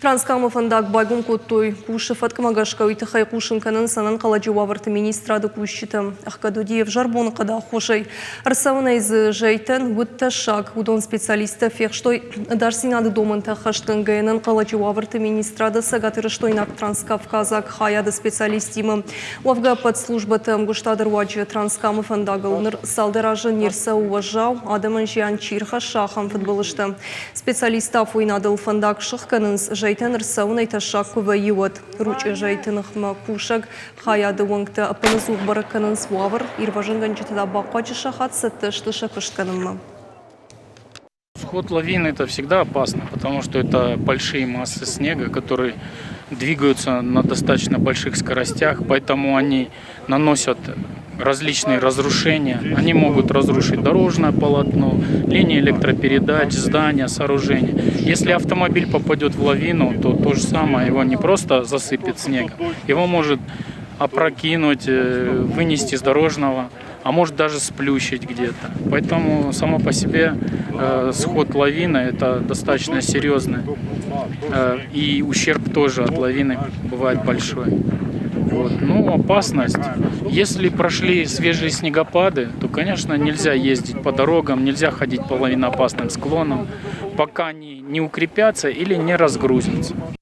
Транскамы фӕндаг байгом кодтой. Кусы фӕткмӕ гӕсгӕ уый тыххӕй хъусын кӕнынц ӕнӕнхъӕлӕджы уавӕрты министрады кусджытӕ. Ӕхгӕд уыди ӕвзӕр боныхъӕды аххосӕй. Ӕрцӕуынӕй дзы зӕйтӕн уыд тӕссаг. Уыдон специалисттӕ фехстой ӕдасдзинады домӕнтӕ ӕххӕстгӕнгӕ ӕнӕнхъӕлӕджы уавӕрты министрады цӕгатирыстойнаг транскавказаг хайады специалисттимӕ. Уӕвгӕ ӕппӕт службӕты ӕмгуыстады руаджы Транскамы фӕндагыл ныр цалдӕр азы не рцӕуы уӕззау, адӕмӕн зиан чи рхӕсса, ахӕм фыдбылызтӕ. Специалисттӕ афойнадыл фӕндаг сыхгӕнынц, зӕйтӕн ӕрцӕуынӕй тӕссаг куы вӕййы, уӕд. Ручъы зӕйты ныхмӕ кусӕг хайады уӕнгтӕ ӕппынӕдзух бӕрӕг кӕнынц уавӕр, ирвӕзынгӕнджытӕ та бахъуаджы сахат цӕттӕ сты сӕ куыст кӕнынмӕ. Сход лавины это всегда опасно, потому что это большие массы снега, которые двигаются на достаточно больших скоростях, поэтому они наносят различные разрушения. Они могут разрушить дорожное полотно, линии электропередач, здания, сооружения. Если автомобиль попадет в лавину, то то же самое, его не просто засыпет снегом, его может опрокинуть, вынести с дорожного, а может даже сплющить где-то. Поэтому само по себе сход лавины это достаточно серьезный. И ущерб тоже от лавины бывает большой. Вот. Ну, опасность. Если прошли свежие снегопады, то, конечно, нельзя ездить по дорогам, нельзя ходить по лавиноопасным склонам, пока они не укрепятся или не разгрузятся.